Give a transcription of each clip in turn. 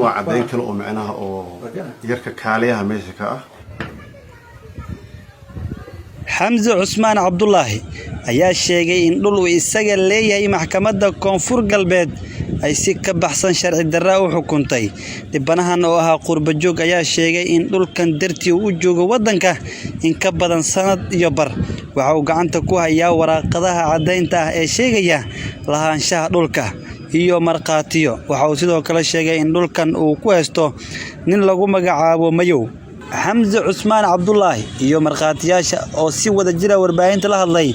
Waa caddayn kale oo macnaha oo yarka kaaliyaha meesha ka ah. Xamse Cusmaan Cabdulaahi ayaa sheegay in dhul uu isaga leeyahay maxkamadda Koonfur Galbeed ay si ka baxsan sharci darro u xukuntay. Dhibanahan oo ahaa qurbo joog ayaa sheegay in dhulkan dartii uu u joogo waddanka in ka badan sanad iyo bar. Waxa uu gacanta ku hayaa waraaqaha caddaynta ah ee sheegaya lahaanshaha dhulka iyo markhaatiyo. Waxa uu sidoo kale sheegay in dhulkan uu ku haysto nin lagu magacaabo Mayow. Xamse Cusmaan Cabdulaahi iyo markhaatiyaasha oo si wada jir ah warbaahinta la hadlay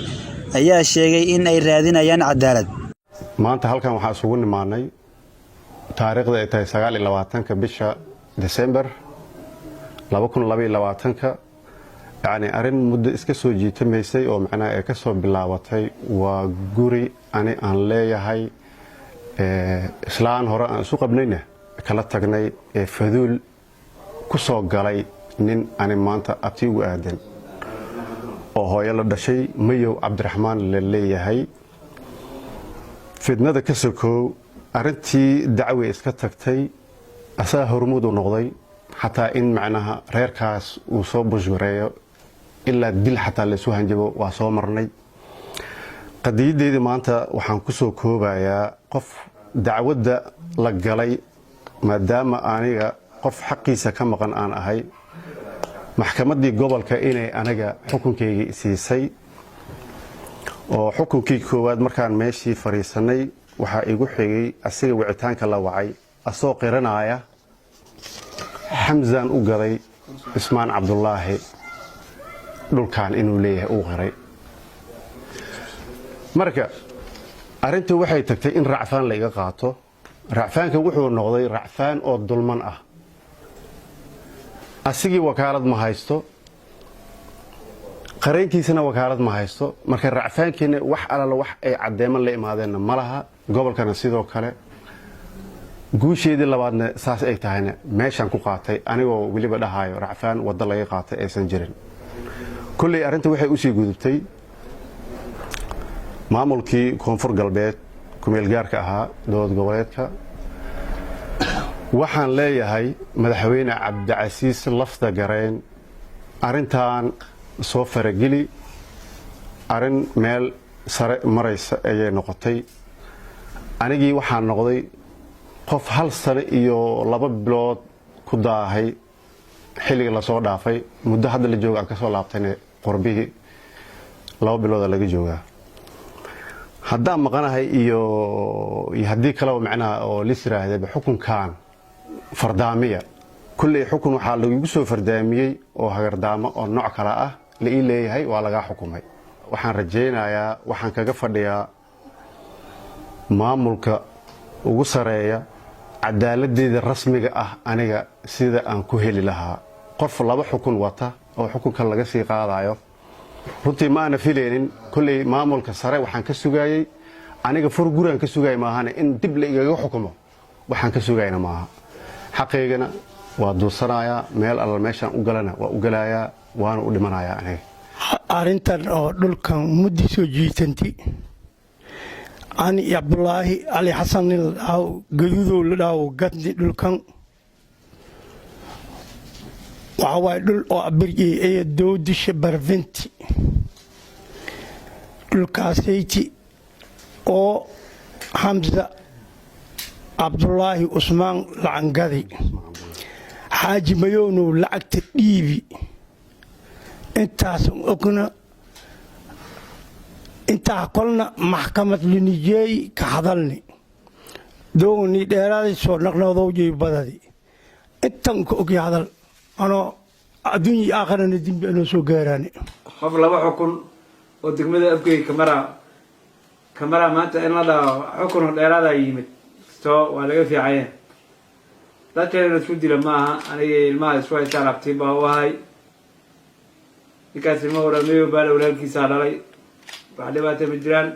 ayaa sheegay in ay raadinayaan cadaalad. Maanta halkan waxaa isugu nimaanay, taariikhda ay tahay 29-ka bisha December 2022-ka, yacni arrin muddo iska soo jiitamaysay oo macnaha ay ka soo bilaabatay. Waa guri ani aan leeyahay, islaan hore aan isu qabnayna kala tagnay, ee faduul ku soo galay nin ani maanta abti ugu aadan oo hooyo la dhashay, Mayow Cabdiraxmaan la leeyahay. Fidnada ka sokow, arrintii dacway iska tagtay, asaga hormuud u noqday xataa in macnaha reerkaas uu soo bushgareeyo, ilaa dil xataa laysu hanjabo waa soo marnay. Qadiyadeydii maanta waxaan ku soo koobayaa qof dacwadda la galay, maadaama aniga qof xaqiisa ka maqan aan ahay, maxkamaddii gobolka inay aniga xukunkaygii siisay, oo xukunkii koowaad markaan meeshii fadhiisanay waxaa igu xigay asiga wicitaanka la wacay asoo qiranaya Xamsaan u gaday Cismaan Cabdulaahi dhulkan inuu leeyahay uu qiray. Marka arrintii waxay tagtay in racfaan la iga qaato. Racfaanka wuxuu noqday racfaan oo dulman ah. Asigii wakaalad ma haysto, qareenkiisana wakaalad ma haysto. Marka racfaankiina wax alala wax ay caddeeman la imaadeenna ma laha. Gobolkana sidoo kale. Guusheedii labaadna saas ay tahayna meeshaan ku qaatay, anigoo weliba dhahaayo racfaan waddo laga qaatay aysan jirin. Kolley arrinta waxay usii gudubtay maamulkii Koonfur Galbeed kumeelgaarka ahaa, dowlad goboleedka. Waxaan leeyahay Madaxweyne Cabdicasiis Lafta Gareen, arrintan soo farageli. Arrin meel sare maraysa ayay noqotay. Anigii waxaan noqday qof hal sano iyo 2 bilood ku daahay xilliga lasoo dhaafay. Muddo hadda la jooga aan ka soo laabtayna qorbihii, 2 bilooda laga joogaa haddaan maqanahay iyo haddii kaleba macnaha oo lis yiraahdaba xukunkan fardaamiya. Kulley xukun waxaa lagugu soo fardaamiyey oo hagardaamo oo nooc kale ah la ii leeyahay, waa lagaa xukumay. Waxaan rajaynayaa, waxaan kaga fadhiyaa maamulka ugu sareeya cadaaladeeda rasmiga ah aniga sida aan ku heli lahaa. Qof laba xukun wata oo xukunkan laga sii qaadayo runtii ma aana filaynin. Kolley maamulka sare waxaan ka sugaayey aniga fur guraan ka sugaya maahane, in dib la igaga xukumo waxaan ka sugayna maaha. Xaqaygana waa duusanayaa, meel alla meeshaan u galana waa u galayaa, waana u dhimanayaa aniga. Arrintan oo dhulkan muddi soo jiitanti, ani Cabdulaahi Cali Xasan nin la dhaho, Gaduudow la dhaho, gadni dhulkan. Waxaa waaye dhul oo abirjey ee doodisha barventi dhulkaasayti oo Xamsa Cabdulaahi Cusmaan lacangadi, Xaaji Mayownow lacagta dhiibi. Intaas ogna, intaa kolna maxkamad linijeey ka hadalni doogni dheeraaday soo naqnadowjay badadi. Intan ka ogya hadal anoo adduunya iyo aakharana dembi anoo soo gaaraani. Qof laba xukun oo degmada Afgey kamara maanta in la dhaho xukun oo dheeraadaa yimid soo waa laga fiicanya. Dadkan in isku dila maaha. Aniga ilmaha isku haystaan abtiin baa u ahay. Ninkaas ilma hore Mayow baala walaalkiisaa dhalay, wax dhibaata ma jiraan.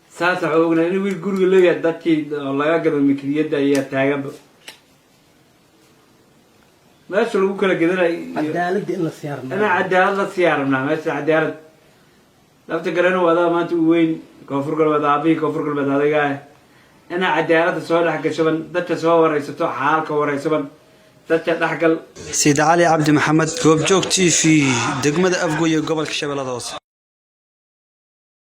Saas waxaa ognaa in wiil guriga leeyahay dadkii oo laga gado mikriyadda ayaa taaganba meesha lagu kala gedanayo. Cadaaladda in la siyaarno. Inaan cadaalad la siyaarnaa meesha cadaalad. Lafta galena waa adaa maanta u weyn Koonfur Galbeed, aabihii Koonfur Galbeed adiga ah. Inaa cadaaladda soo dhex gashaban, dadka soo waraysato, xaalka waraysaban, dadka dhexgal. Sayid Cali Cabdi Maxamed, Goobjoog TV, degmada Afgoye, gobolka Shabeellada Hoose.